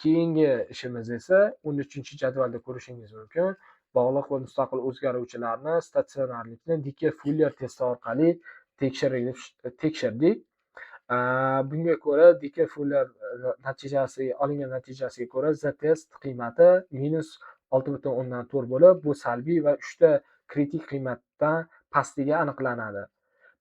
Keyingi ishimiz esa 13-jadvalda ko'rishingiz mumkin. Bog'liq va mustaqil o'zgaruvchilarni statsionarlikni Dicker-Fuller testi orqali tekshirdik. Bunga ko'ra, Dicker-Fuller natijasi olingan natijasiga ko'ra, Z test qiymati -6,4 bo'lib, bu salbiy va 3 ta kritik qiymatdan pastligi aniqlanadi.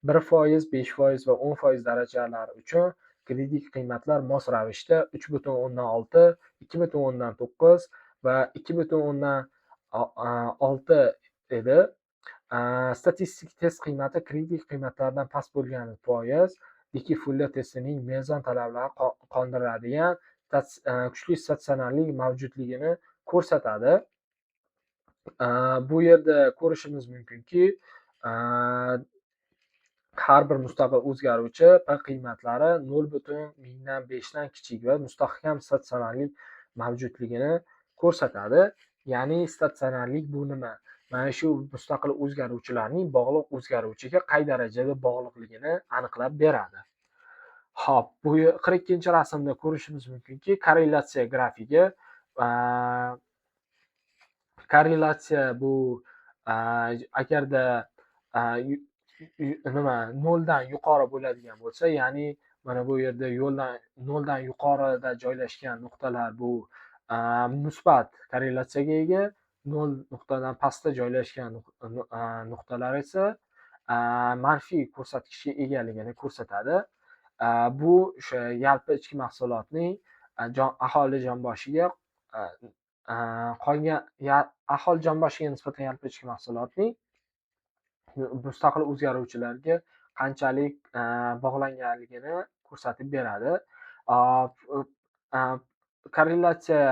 1%, 5% va 10% darajalari uchun kritik qiymatlar mos ravishda 3,6, 2,9 va 2,6 edi. Statistik test qiymati kritik qiymatlardan past bo'lgani bois, Dicker-Fuller testining mezon talablari qondiradigan kuchli statsionarlik mavjudligini ko'rsatadi. Bu yerda ko'rishimiz mumkinki, har bir mustaqil o'zgaruvchi p qiymatlari 0,005 dan kichik va mustahkam statsionarlik mavjudligini ko'rsatadi. Ya'ni statsionarlik bu nima? Mana shu mustaqil o'zgaruvchilarning bog'liq o'zgaruvchiga qay darajada bog'liqligini aniqlab beradi. Xo'p, bu 42-rasmda ko'rishimiz mumkinki, korrelyatsiya grafigi. Korrelyatsiya bu agarda nima, noldan yuqori bo'ladigan bo'lsa, ya'ni mana bu yerda yo'ldan noldan yuqorida joylashgan nuqtalar bu musbat korrelyatsiyaga ega, nol nuqtadan pastda joylashgan nuqtalar esa manfiy ko'rsatkichga egaligini ko'rsatadi. Bu o'sha yalpi ichki mahsulotning aholi jon boshiga qolgan aholi jon boshiga nisbatan yalpi ichki mahsulotning mustaqil o'zgaruvchilarga qanchalik bog'langanligini ko'rsatib beradi. Korrelyatsiya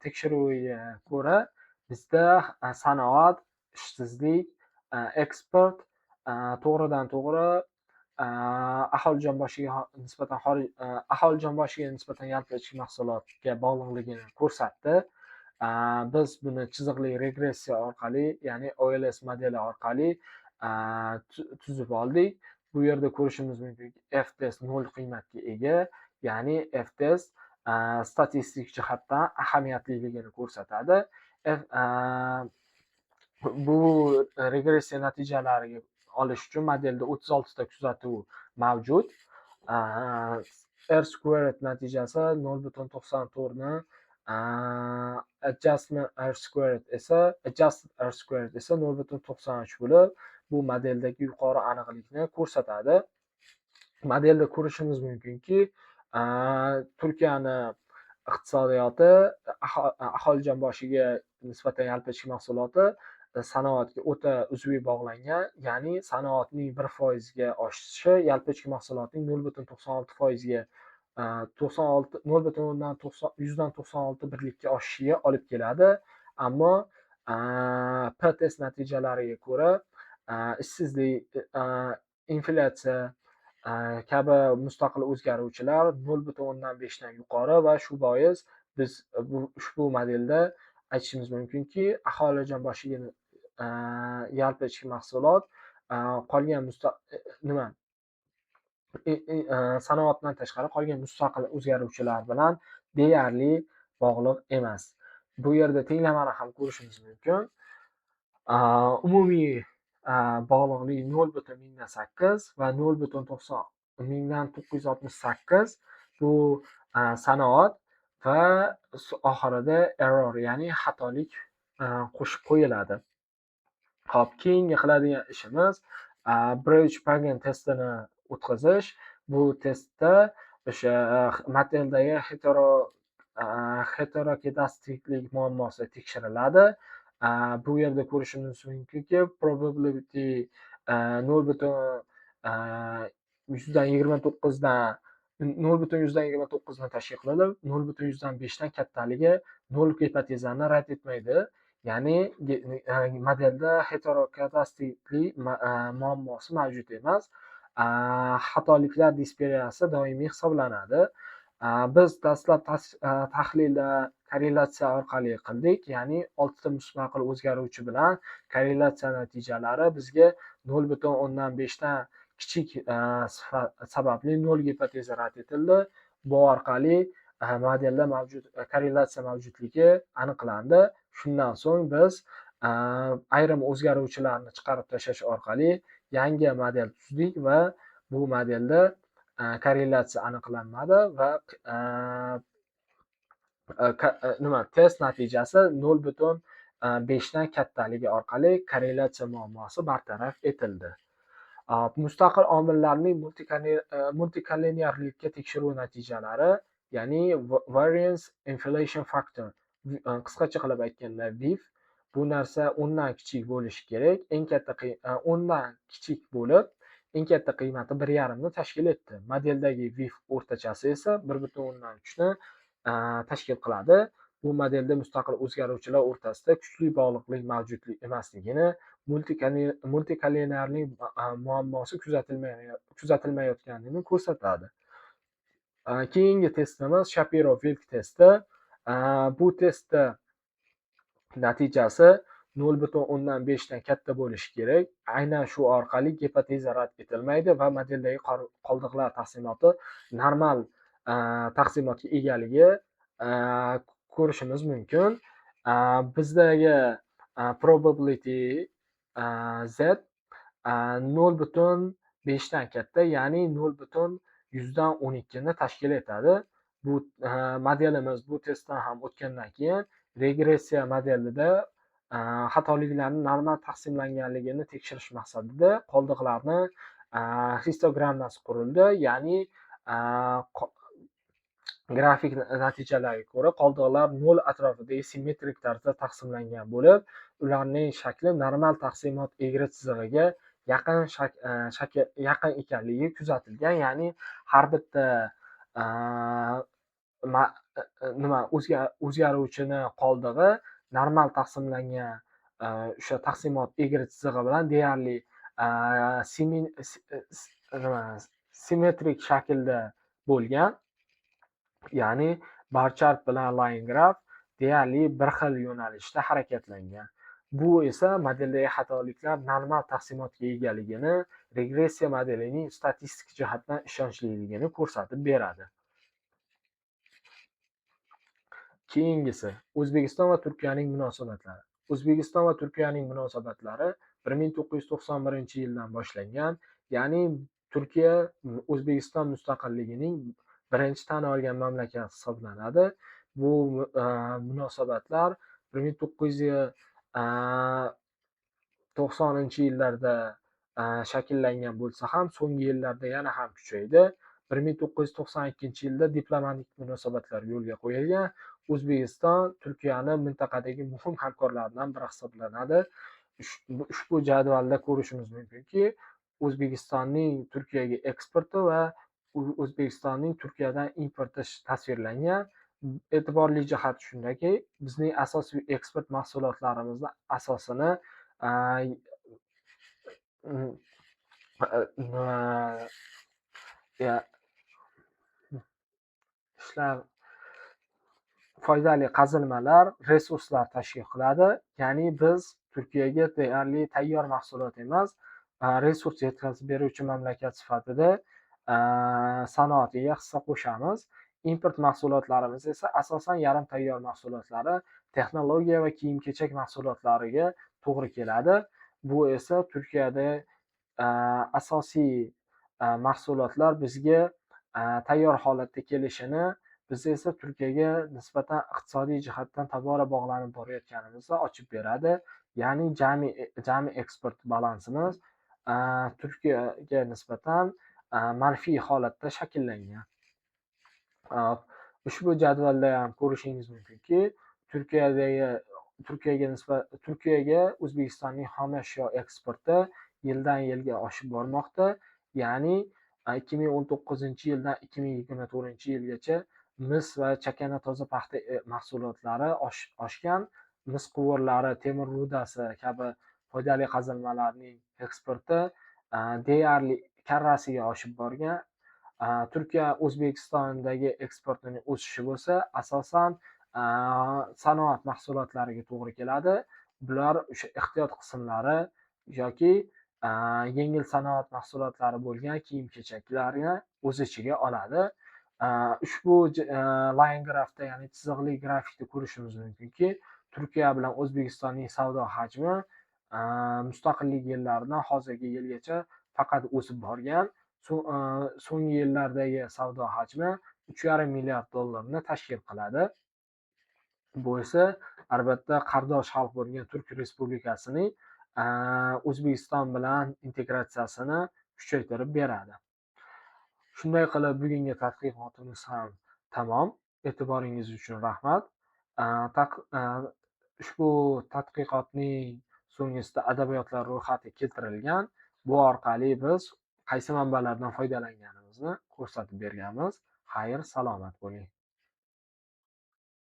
tekshiruviga ko'ra, bizda sanoat, ishsizlik, eksport to'g'ridan to'g'ri aholi jon boshiga nisbatan xorij aholi jon boshiga nisbatan yalpi ichki mahsulotga bog'liqligini ko'rsatdi. Biz buni chiziqli regressiya orqali, ya'ni OLS modeli orqali tuzib oldik. Bu yerda ko'rishimiz mumkinki, F test nol qiymatga ega, ya'ni F test statistik jihatdan ahamiyatliligini ko'rsatadi. Bu regressiya natijalariga olish uchun modelda 36 ta kuzatuv mavjud. R squared natijasi 0,94 ni, adjustment R squared esa, adjusted R squared esa 0,93 bo'lib, bu modeldagi yuqori aniqlikni ko'rsatadi. Modelda ko'rishimiz mumkinki, Turkiyani iqtisodiyoti, aholi jon boshiga nisbatan yalpi ichki mahsuloti sanoatga o'ta uzviy bog'langan, ya'ni sanoatning 1%ga oshishi yalpi ichki mahsulotning 0,96%ga, 96, 0,196 birlikka oshishiga olib keladi. Ammo P test natijalariga ko'ra, ishsizlik, inflyatsiya kabi mustaqil o'zgaruvchilar 0,5 dan yuqori va shu bois biz bu ushbu modelda aytishimiz mumkinki, aholi jon boshiga yalpi ichki mahsulot qolgan nima, sanoatdan tashqari qolgan mustaqil o'zgaruvchilar bilan deyarli bog'liq emas. Bu yerda tenglamani ham ko'rishimiz mumkin. Umumiy bog'liqlik 0,008 va 0,968, bu sanoat va oxirida error, ya'ni xatolik qo'shib qo'yiladi. Xo'p, keyingi qiladigan ishimiz Breusch Pagan testini o'tkazish. Bu testda o'sha modeldagi heterokedastiklik muammosi tekshiriladi. Bu yerda ko'rishimiz mumkinki, probability 0,29 dan 0,29 ni tashkil qiladi, 0,5 dan kattaligi nol gipotezani rad etmaydi. Ya'ni modelda heterokedastiklik muammosi mavjud emas. Xatoliklar dispersiyasi doimiy hisoblanadi. Biz dastlab tahlilda korrelyatsiya orqali qildik, ya'ni oltita mustaqil o'zgaruvchi bilan korrelyatsiya natijalari bizga 0,5 dan kichik sababli nol gipoteza rad etildi. Bu orqali modelda mavjud korrelyatsiya mavjudligi aniqlandi. Shundan so'ng biz ayrim o'zgaruvchilarni chiqarib tashlash orqali yangi model tuzdik va bu modelda korrelyatsiya aniqlanmadi va nima test natijasi 0,5 dan kattaligi orqali korrelyatsiya muammosi bartaraf etildi. Mustaqil omillarning multikollinearlikka tekshiruv natijalari, ya'ni variance inflation factor, qisqacha qilib aytganda VIF, bu narsa 10 dan kichik bo'lishi kerak. Eng katta 10 dan kichik bo'lib, eng katta qiymati 1,5 ni tashkil etdi. Modeldagi VIF o'rtachasi esa 1,3 ni tashkil qiladi. Bu modelda mustaqil o'zgaruvchilar o'rtasida kuchli bog'liqlik mavjudlik emasligini, multikollinearlik muammosi kuzatilmayotganini ko'rsatadi. Keyingi testimiz Shapiro-Wilk testi. Bu testda natijasi 0,5 dan katta bo'lishi kerak. Aynan shu orqali gipoteza rad etilmaydi va modeldagi qoldiqlar taqsimoti normal taqsimotga egaligi ko'rishimiz mumkin. Bizdagi probability z 0,5 dan katta, ya'ni 0,12 ni tashkil etadi. Bu modelimiz bu testdan ham o'tgandan keyin regressiya modelida xatoliklarni normal taqsimlanganligini tekshirish maqsadida qoldiqlarni histogrammasi qurildi, ya'ni grafik natijalariga ko'ra qoldiqlar 0 atrofidagi simmetrik tarzda taqsimlangan bo'lib, ularning shakli normal taqsimot egri chizig'iga yaqin shakl yaqin ekanligi kuzatilgan, ya'ni har bitta nima o'zgaruvchini qoldig'i normal taqsimlangan o'sha taqsimot egri chizig'i bilan deyarli nima simmetrik shaklda bo'lgan. Ya'ni bar chart bilan line graph deyarli bir xil yo'nalishda harakatlangan. Bu esa modeldagi xatoliklar normal taqsimotga egaligini, regressiya modelining statistik jihatdan ishonchliligini ko'rsatib beradi. Keyingisi O'zbekiston va Turkiyaning munosabatlari. O'zbekiston va Turkiyaning munosabatlari 1991-yildan boshlangan, ya'ni Turkiya O'zbekiston mustaqilligining birinchi tan olgan mamlakat hisoblanadi. Bu munosabatlar 1990-yillarda shakllangan bo'lsa ham, so'nggi yillarda yana ham kuchaydi. 1992-yilda diplomatik munosabatlar yo'lga qo'yilgan. O'zbekiston Turkiyani mintaqadagi muhim hamkorlaridan biri hisoblanadi. Ushbu jadvalda ko'rishimiz mumkinki, O'zbekistonning Turkiyaga eksporti va O'zbekistonning Turkiyadan importi tasvirlangan. E'tiborli jihati shundaki, bizning asosiy eksport mahsulotlarimizni asosini ishlar foydali qazilmalar, resurslar tashkil qiladi. Ya'ni biz Turkiyaga deyarli tayyor mahsulot emas, resurs yetkazib beruvchi mamlakat sifatida sanoatiga hissa qo'shamiz. Import mahsulotlarimiz esa asosan yarim tayyor mahsulotlari, texnologiya va kiyim-kechak mahsulotlariga to'g'ri keladi. Bu esa Turkiyada asosiy mahsulotlar bizga tayyor holatda kelishini, biz esa Turkiyaga nisbatan iqtisodiy jihatdan tobora bog'lanib borayotganimizni ochib beradi. Ya'ni jami eksport balansimiz Turkiyaga nisbatan manfiy holatda shakllangan. Ushbu jadvalda ham ko'rishingiz mumkinki, Turkiyaga O'zbekistonning xomashyo eksporti yildan yilga oshib bormoqda. Ya'ni 2019-yildan 2024-yilgacha mis va chakana toza paxta mahsulotlari oshgan, mis quvurlari, temir rudasi kabi foydali qazilmalarning eksporti deyarli karrasiga oshib borgan. Turkiya O'zbekistondagi eksportining o'sishi bo'lsa, asosan sanoat mahsulotlariga to'g'ri keladi. Bular o'sha ehtiyot qismlari yoki yengil sanoat mahsulotlari bo'lgan kiyim-kechaklarni o'z ichiga oladi. Ushbu line grafda, ya'ni chiziqli grafikda ko'rishimiz mumkinki, Turkiya bilan O'zbekistonning savdo hajmi mustaqillik yillaridan hozirgi yilgacha faqat o'sib borgan. So'nggi yillardagi savdo hajmi 3,5 milliard dollarni tashkil qiladi. Bu esa albatta qardosh xalq bo'lgan Turk Respublikasining O'zbekiston bilan integratsiyasini kuchaytirib beradi. Shunday qilib, bugungi tadqiqotimiz ham tamom. E'tiboringiz uchun rahmat. Ushbu tadqiqotning so'nggisida adabiyotlar ro'yxati keltirilgan. Bu orqali biz qaysi manbalardan foydalanganimizni ko'rsatib berganmiz. Xayr, salomat bo'ling.